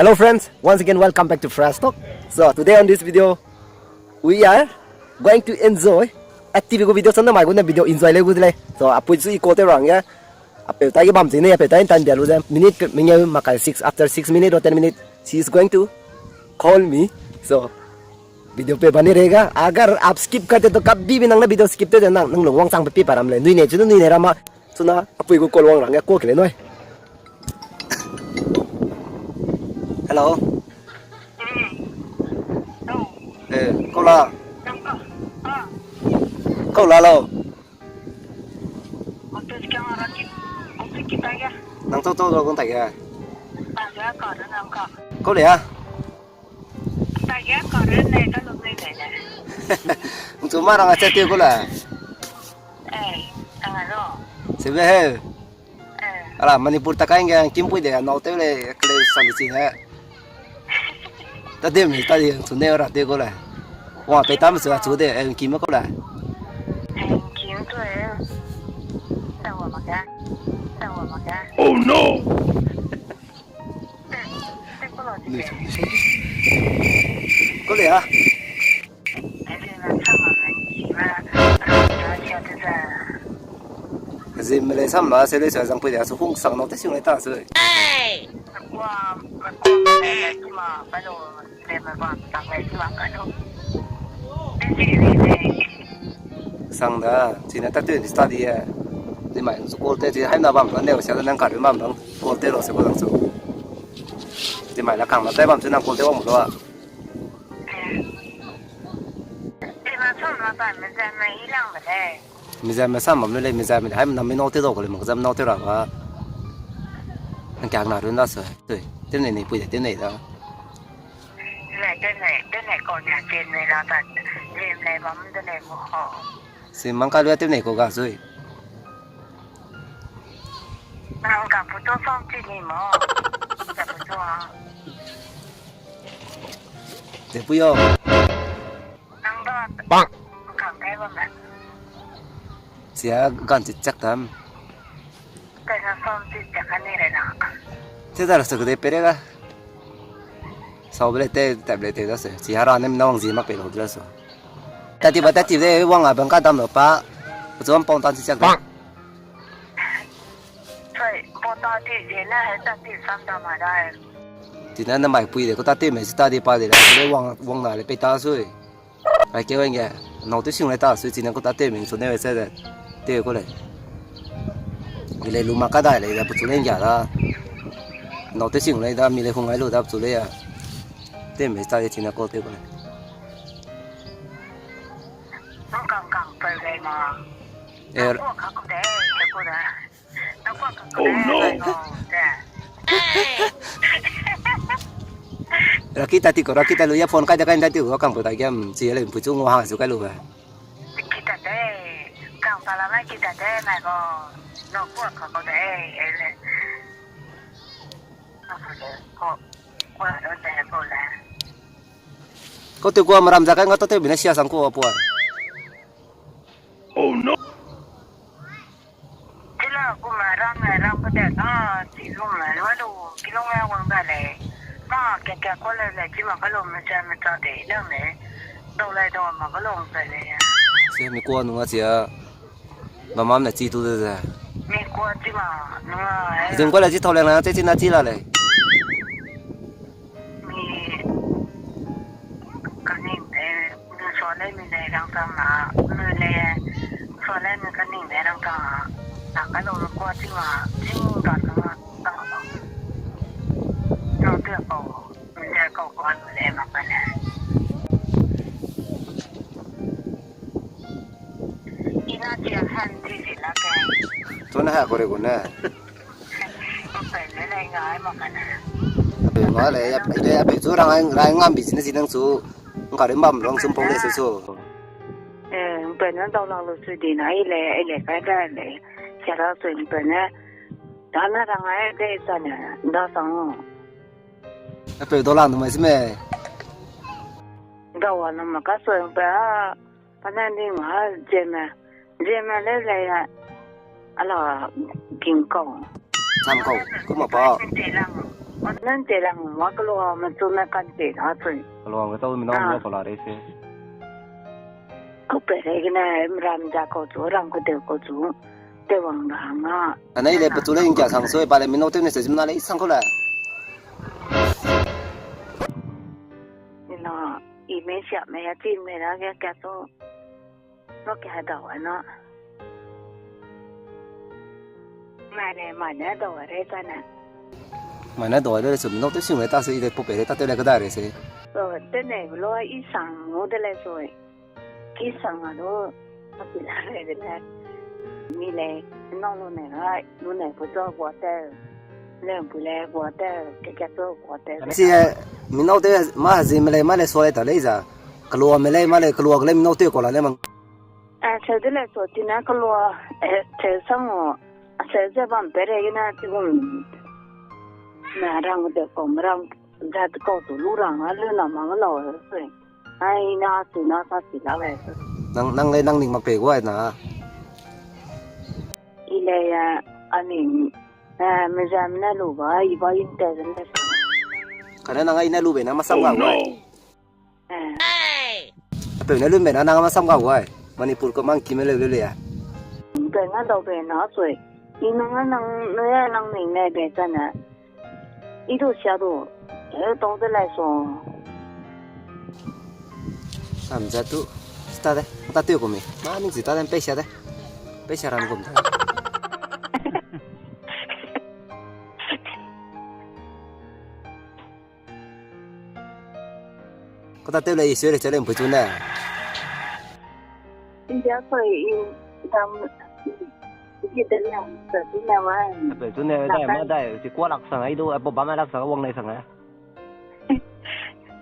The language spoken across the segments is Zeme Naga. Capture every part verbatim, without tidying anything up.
Hello friends, once again welcome back to Fresh Talk. So today on this video, we are going to enjoy. Active gu video chang na mai gu ne video enjoy le gu de lei. So apui chu i call te rang ge. Apeu tai ge bam chine, apeu tai tan dia lu ze. Minute ke mengeu makai six, after six minute or ten minute, she is going to call me. So video pe bani rega. Agar aap skip karte to kabhi bhi nang ne video skip te de nang, nang lung wangchang pe pi param le. Nui ne chu nui ne rama. Chuna apui gu call wang rang ge ko ke le noi. Hello. Eh, kau la. Kau la lo. Nang chau chau lo kung tai ge. Kau le a. Nchu ma rang a chat te kau la. Sebe he. Ala Manipur ta kai nge kim pui de nau tew le kele sang chi he. Ta de mi ta de chu ne ra te kau le. Wa pe tam chu chu de, eh, kim kau le. Oh no. Kau le a. Zim le sam la se le sa zang pui de su hung sang nau te sing le ta su. Sang da, chine ta teu di study e. Di mai su call te, chi hai na bam ne, sia nang ka bam nang call te lo se ko lang su. Di mai la kang na tai bam chu nang call te wang lo a. Mi zai me sam bam le, mi zai me hai na mi nau te dau ko le mak zam nau te ra ba. Nang kak na run da se. Tui, tem nei nei pui de, tem nei da. Nei, tem nei, tem nei ko nia tem nei la ta. Tem nei bam de nei mo ho. Si mang ka lu tem nei ko ga sui. Nang ka pu to song chi ni mo. Ka pu to a. Te pu yo. Nang da. Bang. Nang ka kai bam da. Sia gan chi chak tam. Kai na song chi chak ka ni re na. Te da la su de pere ga. Sau bele te, tablet te da se. Si hara nem nang zi mak pe lo de la su. Tati ba tati de wang a bang ka dam lo pa. Ku chuam pong tan chi chak da. Choi, po ta ti je na he ta ti sam da ma da. Ti na na mai pui de ko ta ti me si ta di pa de la le wang wang na le pe ta sui. Ai ke wang ge. Nau te sing le ta sui ti na ko ta ti me so ne we se de. Te ko le. Ge le lu ma ka dai le da pu chu le ngia da. Nau te sing le da mi le hung ai lu da pu chu le ya. Te me ta de ti na ko te ko le. Nang kang kang pe le ma. Er. Nang ko ka ko de, ko da. Oh no. Raki tati ko, raki ta lu ya phone kai da kai tati ko kang pu ta giam, si le pu chu ngo ha su kai lu ba. Kita de, kang ta la mai kita de mai ko. No ko ka ko de, ele. Ko, ko la de ko le. Ko tu ko maram ja kai ngo to te bine sia sang ko pu. Oh no. Chila kuma rang le rang pa de na, chi lung le lo lo, ki lung le wang da le. Ma ke ke ko le le chi ma ka lo me cha me cha de le me. Do le do ma ka lo pe le. Se mi ko nung a chi a. Ba mam le chi tu de ze. Mi ko chi ma nung a. Zing ko le chi thau le na chi chi na chi la le. Mi kaning de, mi sua le mi le rang tang na, mi le sua le mi kaning de rang tang na, na ka lo kua ting a, ting da tang na, tang na. Lo te kau, mi le kau kua mi le mak ka ne. Ina tia han ti di la ke. Tuna ha ko re gu ne. Ape nga le, ape, ape chu rang, rang ngam business nang chu. Ngka rim bam rang sum pau le su su. Eh, pe na dau la lo su di na, i le, i le kai da le. Sia ra su pe na. Da na rang ai de sa na, da sang. Ape dau la nu mai si me. Dau wa nu ma ka su pe a. Pana ning ma Zeme. Zeme le le ya. Ala ging kau. Sam kau, kuma pa. Te lang. Nan te lang wa kelo me chu na kan te da chu. Kelo me tau mi nau Ah. Mo ko la re se. Ku pe re gene mram ja ko chu, rang ku de ko chu. Te wang da nga. Anai le pechu le ing kia sang sui, pa le mi nau te ne se jim na le sang ko le. Ni na, i me sia me ya chin me ra ge ka chu. Lo ke dau na. Mai ne, mai ne dau re ta ne. Mai ne dau re su, mi nau te sing re ta se, i de po pe re ta te le ka da re se. So, te ne lo i sang mo de le so. Ki sang a lo, a pi la re de le. Mi le, nau lo ne ra, lo ne pu zo gua te. Le pu le gua te, ke ke zo gua te. Si, eh, mi nau te ma zi me le, ma le so le ta le za. Kelua me le, ma le kelua ke le mi nau te ko la le mang. Eh, seu de le so ti na kelua, eh, seu sang o, seu ze bam pe re gina ti gum. Na rang de ko, rang, za ko tu lu rang a lu na mang lo, eh. Ai, na tu na sa ti la le. Nang, nang le nang ning mak pe gua na. I le ya, a ning, eh, me za me na lu ba, i ba in te zan de. Ka na nang ai na lu be na ma sam ga gua. Eh. Apeu ne lu be na nang ma sam ga gua. Manipur ko mang ki me le lu le ya. Be na dau be na sui. I nang a nang, ne ya nang ning ne be ta na. I du sia du. E dau de lai so. Sam za tu. Sta de. Ta te ko mi. Ma ning zi ta de pe sia de. Pe sia ram gum ta. Kata tew le i sui le che le mpui chu ne. India ko i dam, i de le, sa tu ne wa. Ape tu ne dai ma dai, si kwa lak sang ai du, apo ba ma lak sang, wang nai sang ai.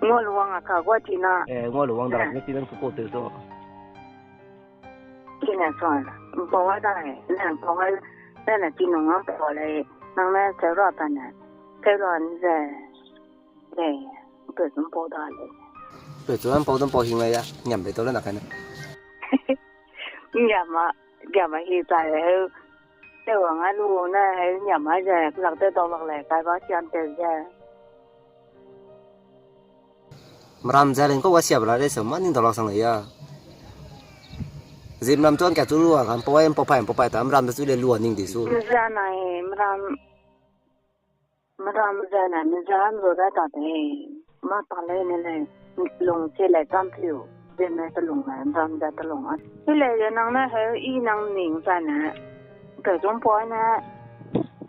Ngua lu wang a ka gua ti na. Eh, ngua lu wang da lak ne ti nang su ko te so. Ti ne so, mpo wa dai, ne mpo wa, ne ne ti nung a mpo le, nang ne che ra ta ne, che ra ni ze. Lei, pe zun pau da lei. Pe zun pau dun pau hing lei ya, niam bei tau le na kai ne. Niam ma, niam ma hi zai heu. Te wang a lu ne heu niam ma zai, lak te dau lak lei, kai ba siam te zai. Mram zai leng ko wa siam la lei se, ma ning dau lak sang lei ya. Zim ram tuan kia tu lu a, kan pau ai, pau pai, pau pai ta, mram te chu le lu a ning di su. Mza nai, mram. Mram zai ne, mza nzo da ta de. Ma ta le ne le, lung che le tam piu. Ze me te lung ne, mram zai te lung a. Chi le ze nang ne heu i nang ning zai ne. Pe zung pau ne,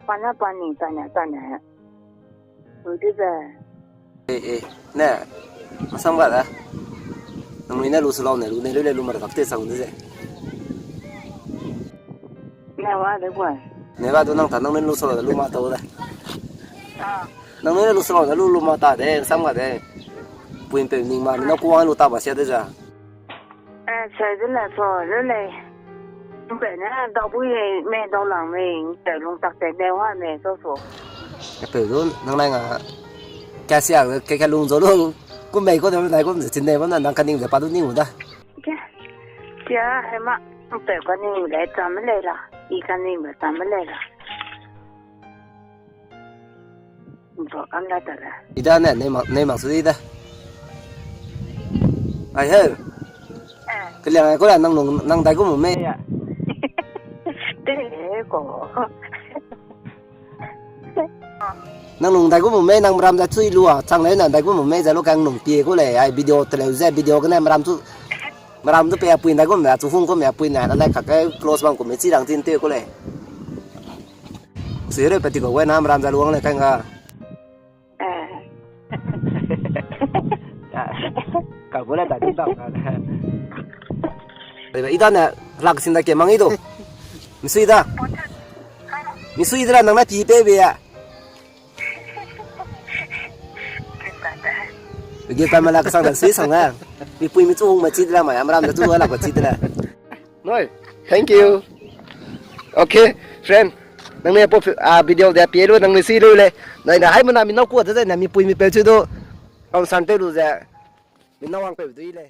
pa ne pa ning zai ne, zai ne. Ui de ze. Eh, eh, ne, masam ga da. Nang lui ne lu su lau ne, lu ne lu le lu ma da kak te sang de ze. Ne wa de gua. Ne ga du nang ta nang ne lu su lau de lu ma tau de. Ah. Nang ne lu su lau de lu lu ma ta de, sam ga de. Puin pe ning ma, mi nau kuang lu ta ba sia de za. Eh, se de la so, de le. Pe ne, dau bui le, me dau lang me, te lung tak te de wa me, so so. Pe du, nang nai nga, ka sia, ke ke lung zo lu. Ku mei ko de, nai ko de, chin de, ba na, nang ka ning de, pa du ning u da. Ke, sia, he ma, pe ka ning le, tam le la, i ka ning le, tam le la. Nto kam la ta la. Ida ne, nei mak, nei mak su ida. Ai he. Eh. Keliang ai ko la nang nung, nang dai gu mu mei ya. Te ko. Nang nung dai gu mu mei, nang mram da chui lu a, chang le na dai gu mu mei, za lu kang nung pie ko le, ai video te le ze, video ke ne mram chu, mram chu pe a pui dai gu mu, chu hung ko me a pui na, na ka ke close bang ko me chi rang tin te ko le. Sui re pati ko wai na mram za luang le kai nga. Eh. Ka gole da din da ka. Ida ne lak sin da ke mang i do. Misui da. Misui da nang na pi pe be ya. Ge pa ma lak sang da sui sang na. Mi pui mi chu hung ma chi da ma ya mram da chu lak chi da. Noi, thank you. Okay, friend. Nang ne po, ah, video de pie lu, nang ne si lu le. Nai na hai mana mi nau ku de na mi pui mi pe chu do. Concern te lu ze. Mi nau wang pe du le.